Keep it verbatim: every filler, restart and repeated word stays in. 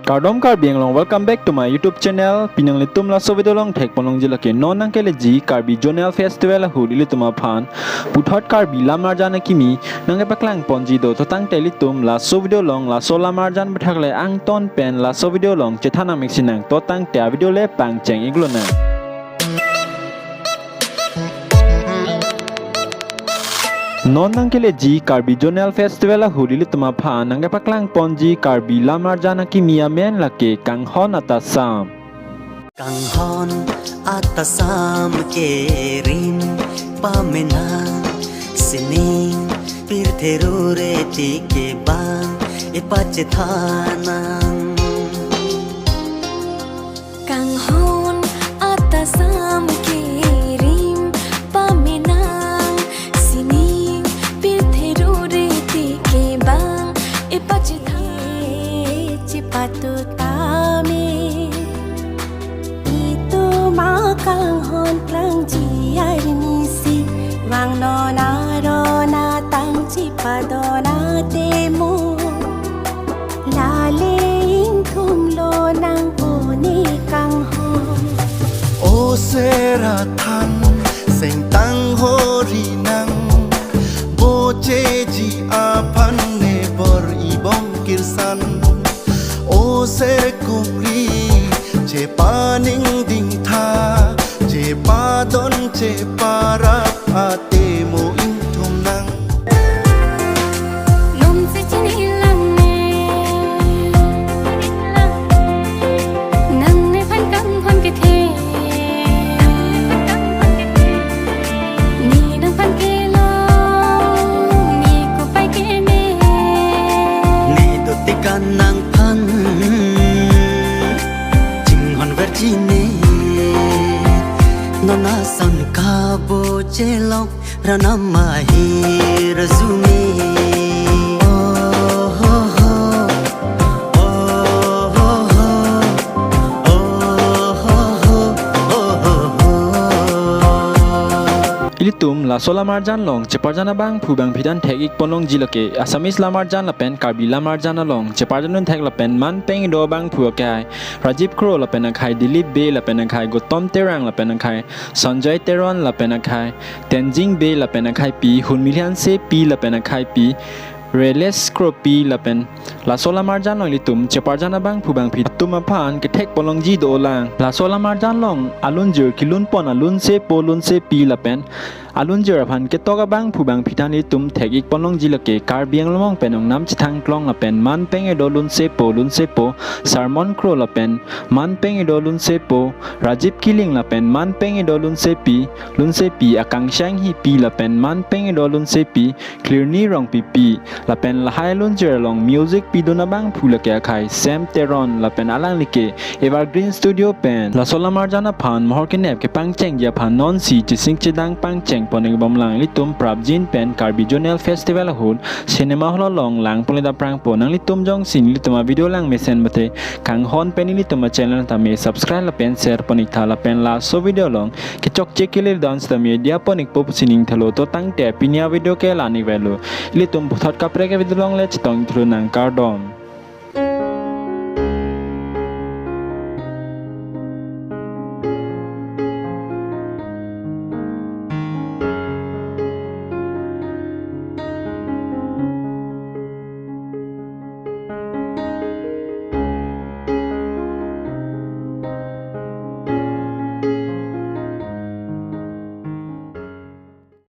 Kardom Karbi Anglong, welcome back to my YouTube channel. Pini nanglitum laso video along thekponlongji lake non nangkeleji Karbi Zonal Festival ahut ilitum aphan puthot Karbi Lamarjan akimi nangkepaklangponji do. To tangte ilitum laso video along laso lamarjan aphuthak le angton pen laso video along chethan nangmeksi nang. To tangte avideo le pangcheng-iklonang. Non nangkeleji Karbi Zonal Festival ahut ilitum aphan nangkepaklangponji Karbi Lamarjan akimi amen lake Kanghon Atasam. Kanghon atasam kerim pamenang, sining pirthe rure ti kebang ipachethanang. Kanghon atasam kerim pamenang, sining pirthe rure ti kebang ipachethan. Chepatut tame itum akanghon klangji arnisi, vang non aron atang chepadon atemo, lale ingthumlonang pone kanghon. O serathan sengtang horinang, bocheji aphan ne bor-i bom kirsan. O sekungri chepaningding tha, chepadon cheparap atemo ingthumnang. Nonsi chinilang ne, nangnephan kanghon kethe. Ne nangphan kelong, ne kopai keme. Ne dotik an nangphan chinghonver chine. Non ason kabo chelok ranam ahir zume. Oh ho ho, oh ho ho, oh ho ho, oh ho ho. Ilitum laso lamarjan along cheparjan abangphu bangphi ta thek-ikponlongji lake Assamese lamarjan lapen Karbi lamarjan along cheparjandun thek lapen man peng-edo abangphu akhai Rajiv Kro lapen akhai Dilip Bey lapen akhai Gautam Terang lapen akhai Sanjay Teron lapen akhai Tenzing Bey lapen akhaipi, Hunmili Hansepi lapen akhaipi, Reles Kropi lapen laso lamarjan along ilitum cheparjan abangphu bangphi atum aphan kethekponlongji dolang. Laso lamarjan along alunjir kelunpon alunsepo lunsepi lapen alunjir aphan ketok abangphu bangphi ta ilitum thek-ikponlongji lake Karbi Anglong pen ongnam chethangklong lapen man peng-edo lunsepo lunsepo Sarmon Kro lapen man peng-edo lunsepo Rajiv Killing lapen man peng-edo lunsepi, lunsepi Akangsha Enghipi lapen man peng-edo lunsepi Klirni Rongpipi, lapen lahai alunjir along music pidun abangphu lake akhai Sam Teron lapen alangli ke Evergreen Studio pen laso lamarjan aphan mohor kenep kepangchengji aphan nonsi chesing chedang pangchengpon-ikbomlang. Ilitum prapjin pen Karbi Zonal Festival ahut cinema hall along langponleda prangpo. Nanglitum jongsi nelitum avideo langmesen mate kanghon pen nelitum achannel tame subscribe lapen share pon-iktha lapen laso video along kechokche kele dance tame diya pon-ikpo pusi ning thalo. To tangte pini avideo ke la-an ikvelo. Ilitum puthot kaprek avideo along le chetong-ik thulonang, kardom.